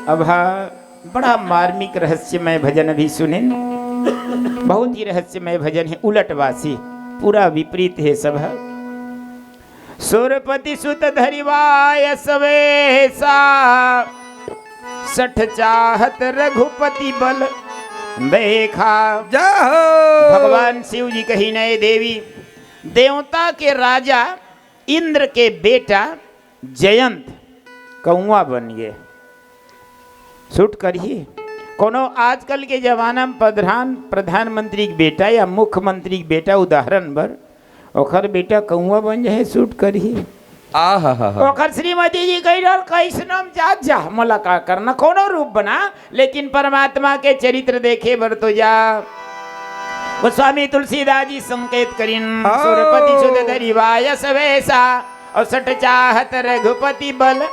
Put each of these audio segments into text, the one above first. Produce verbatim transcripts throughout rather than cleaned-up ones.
अब हा बड़ा मार्मिक रहस्यमय भजन अभी सुनेन। बहुत ही रहस्यमय भजन हे, उलटवासी, पूरा विपरीत हे सब हा। सुरपति सुत धरि वायस वेसा, सठ चाहत रघुपति बल देखा। जय हो। भगवान शिव जी कहिन ए देवी, देवता के राजा इंद्र के बेटा जयंत कौआ बन गे। सूट करही? कोनो आजकल के जमाना में प्रधान, प्रधानमंत्री के बेटा या मुख्यमंत्री के बेटा, उदाहरण बर, ओखर बेटा कौआ बन जाए, सूट करही? आहा हा हा। ओखर श्रीमती जी कहि रहल, "कइसनो में जात जा, मोला का करना, कोनो रूप बना, लेकिन परमात्मा के चरित्र देखे बर तो जा।" गोस्वामी तुलसीदास जी संकेत करिन, हाँ। "सुरपति सुत धरि वायस वेसा, और सठ चाहत रघुपति बल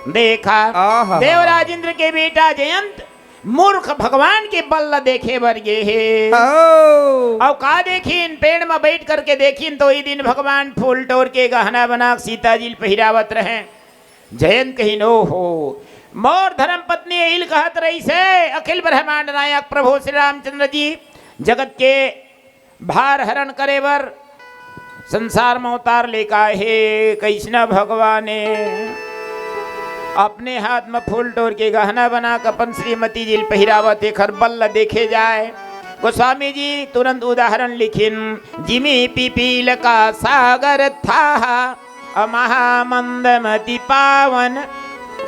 देखा।" आहा। देवराज इंद्र के बेटा जयंत मूर्ख भगवान के बल ल देखे बर गे हे। हाँ। अउ का देखिन, पेड़ म बैठ करके देखिन, तो ई दिन भगवान फूल टोर के गहना बना सीता जी ल पहिरावत रहे। जयंत कहिन, "ओ हो, मोर धर्म पत्नी एल कहत रहिस हे, अखिल ब्रह्मांड नायक प्रभु श्री रामचंद्र जी जगत के भार हरण करे बर संसार म अवतार लेके आए हे।" कइसना भगवान ए, अपने हाथ म फूल टोर के गहना बना के अपन श्रीमती जी ल पहिरावत, एखर बल ल देखे जाए। गोस्वामी जी तुरंत उदाहरण लिखिन, "जिमि पिपीलका सागर थाहा, अ महामंदमति पावन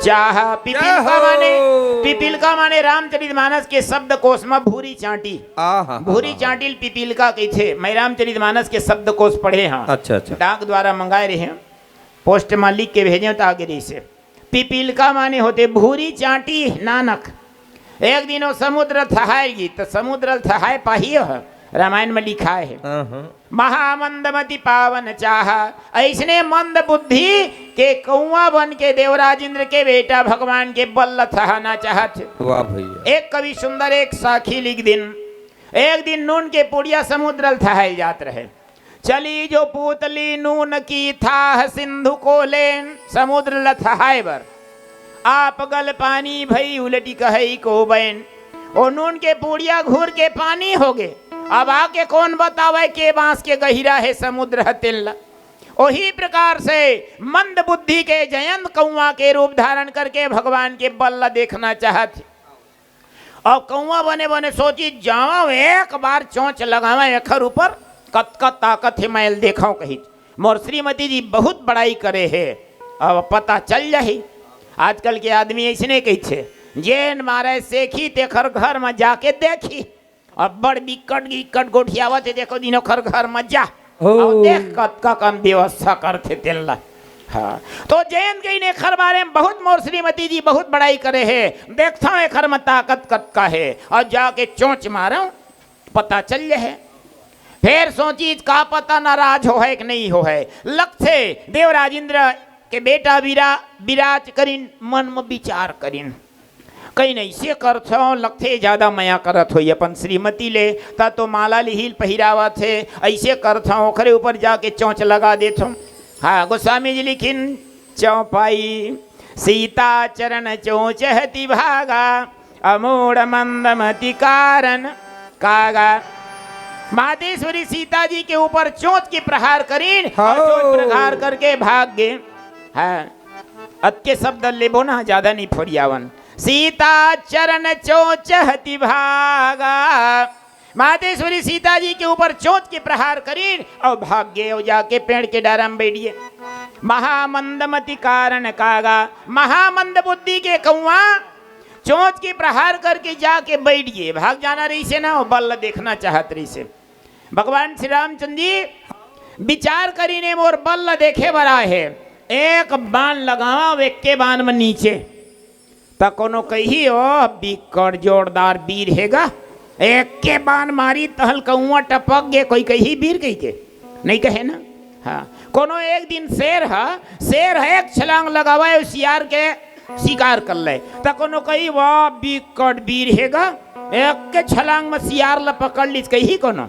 चाहा।" पिपीलका जय हो। माने, पिपीलका माने रामचरितमानस के शब्दकोश म भूरी चांटी। आहा, भूरी आहा। चांटी ल पिपीलका कहिथे। मैं रामचरितमानस के शब्दकोश पढ़े हंव। अच्छा, अच्छा। डाक द्वारा मंगाए रहे हंव, पोस्ट म लिख के भेजे हंव त आगे रहिसे। पिपीलका माने होथे भूरी चांटी नानक। एक दिन ओ समुद्र ल थहाय गिस, त समुद्र ल थहाय पाही ओ ह, रामायण म लिखाय हे। हाँ, हाँ। महामंदमति पावन चाहा, अइसने मंद बुद्धि के कौआ बन के देवराज इंद्र के बेटा भगवान के बल ल थहाना चाहत हे। वाह भैया। एक कवि सुंदर एक साखी लिख दिन, एक दिन नून के पुड़िया समुद्र ल थहाय जात रहे। चली जो पूतली नून की थाह सिंधु को लेन, समुद्र ल थहाय बर। आप गल पानी भई उलटि कहई को बैन। ओ नून के पुड़िया घूर के पानी होगे। अब आके कोन बतावय के बांस के गहिरा हे समुद्र ह तेन ल। ओही प्रकार से मंद बुद्धि के जयंत कौआ के रूप धारण करके भगवान के बल ल देखना चाहत हे। अउ कौआ बने बने सोचिस, जावंव एक बार चोंच लगावंव एखर ऊपर, कतका ताकत हे मैं ल देखंव कहिस। मोर श्रीमती जी बहुत बड़ाई करे हे, अब पता चल जाही। आजकल के आदमी अइसने कहिथे, जेन मारे सेखी तेखर घर म जाके देखी। अब्बड़ बिक्कट गिक्कट गोठियावत हे, देखो दिन ओखर घर म जा। ओ। अउ देख कतका कन व्यवस्था करथे तेन ल। हाँ। तो जयंत कहिन एखर बारे म बहुत मोर श्रीमती जी बहुत बड़ाई करे हे, देखथंव एखर म ताकत कतका हे, अउ जाके चोंच मारंव, पता चल जाही। फेर सोचिस का पता नाराज होहय कि नइ होहय। लगथे देवराज इंद्र के बेटा विरा-, विराज करिन मन म विचार करिन। कहिन अइसे करथंव, लगथे जादा मया करत होही अपन श्रीमती ले, त तो माला लिहिल पहिरावत हे, अइसे करथंव, ओखरे ऊपर जाके चोंच लगा देथंव। हाँ, गोस्वामी जी लिखिन, चौपाई सीता चरण चोंच हति भागा, अमूढ़ मंदमति कारण कागा। मातेश्वरी सीता जी के ऊपर चोंच के प्रहार करिन, अउ हाँ। चोंच प्रहार करके भाग गे। हाँ, अतके शब्द लेबो ना, जादा नइ फोरियावन। सीता चरण चोंच हति भागा। मातेश्वरी सीता जी के ऊपर चोंच के प्रहार करिन अउ भाग गे अउ जाके पेड़ के डारा म बइठ गे। महामंदमति कारण कागा, महामंद बुद्धि के कौआ चोंच के प्रहार करके जाके बइठ गे। भाग जाना रहिसे ना, ओ बल ल देखना चाहत रहिसे। भगवान श्री रामचंद्र जी विचार करिन, ए मोर बल ल देखे बर आए हे, एक बाण लगावंव, एक्के बाण म नीचे। त कोनो कहिही, "ओ बिक्कट जोरदार बीर हे गा, एक्के बाण मारिस तहल कौआ टपक गे," कोई कहिही बीर कहिके? नइ कहे ना। हाँ, कोनो एक दिन शेर ह, शेर ह एक छलांग लगावय अउ सियार के शिकार कर ले, त कोनो कहिही, "वाह, बिक्कट बीर हे गा, एक्के छलांग म सियार ल पकड़ लिस," कहिही कोनो?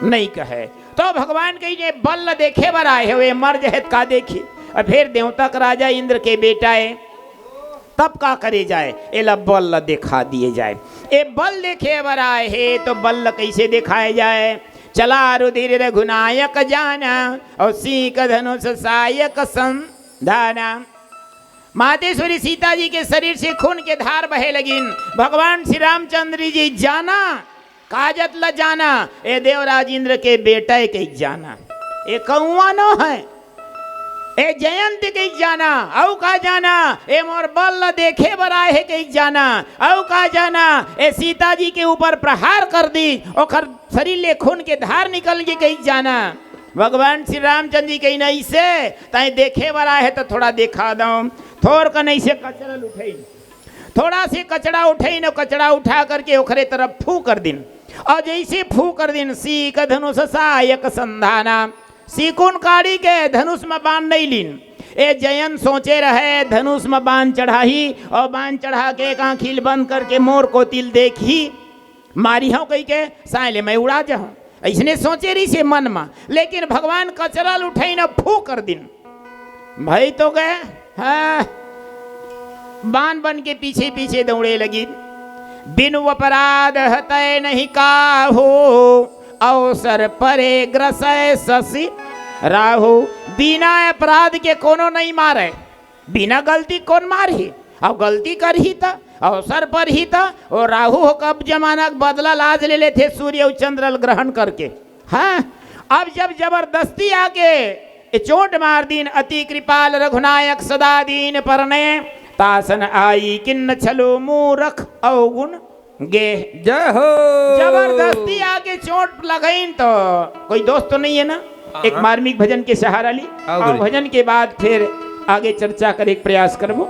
नइ कहे। तो भगवान कहिन, "ए बल ल देखे बर आए हंव, ए मर जाही त का देखही?" अउ फेर देवता के राजा इंद्र के बेटा ए, तब का करे जाए? एला बल ला देखा दिए जाए। ए बल देखे बर आए हे, तो बल ला कइसे देखाए जाए? चला रुधिर रघुनायक जाना, अउ सीक धनुष सायक संधाना। मातेश्वरी सीता जी के शरीर से खून के धार बहे लगिन। भगवान श्री रामचंद्र जी जाना, काजत ल जाना, ए देवराज इंद्र के बेटा ए कहि जाना, ए कौआ नो हे, ए जयंत कहि जाना, अउ का जाना, ए मोर बल ल देखे बर आए हे कहि जाना, अउ का जाना, ए सीता जी के ऊपर प्रहार कर दी, ओखर शरीर ले खून के धार निकल गे कहि जाना। भगवान श्री रामचंद्र जी कहिन, "अइसे तैं देखे बर आए हे त थोड़ा देखा दंव।" थोर कन अइसे कचरा ल उठइन, थोड़ा से कचरा उठइन अउ कचरा उठा करके ओखरे तरफ फू कर दिन। अउ जइसे फू कर दिन, सीक धनुष सायक संधाना, सीकुन काड़ी के धनुष म बान नइ लीन। ए जयंत सोचे रहे धनुष म बान चढ़ाही अउ बान चढ़ा के एक आँखी ल बंद करके मोर कोति ल देखही, मारिहंव कहिके, साय ले मैं उड़ा जाहूं, अइसने सोचे रहिसे मन म। लेकिन भगवान कचरा ल उठइन अउ फू कर दिन। भई तो गे, हाँ, बान बन के पीछे पीछे दौड़े लगिन। बिनु अपराध हतै नहीं काहू, अवसर परे ग्रसै शशि राहू। बिना अपराध के कोनो नइ मारे, बिना गलती कोन मारही? अउ गलती करही त, अवसर परही त, ओ राहू हो कब जमाना के बदला ल आज ले लेथे सूर्य अउ चंद्र ल ग्रहण करके। हाँ, अब जब जबरदस्ती आके ए चोट मार दीन, अति कृपाल रघुनायक सदा दीन परने, तासन आई किन्न छलो मूरख अवगुण गेह। जय हो। जबरदस्ती आके चोट लगइन तो कोई दोस्त तो नहीं है ना, एक हाँ। मार्मिक भजन के सहारा ली हाँ, अउ बोलिए। भजन के बाद फिर आगे चर्चा करे के प्रयास करबो।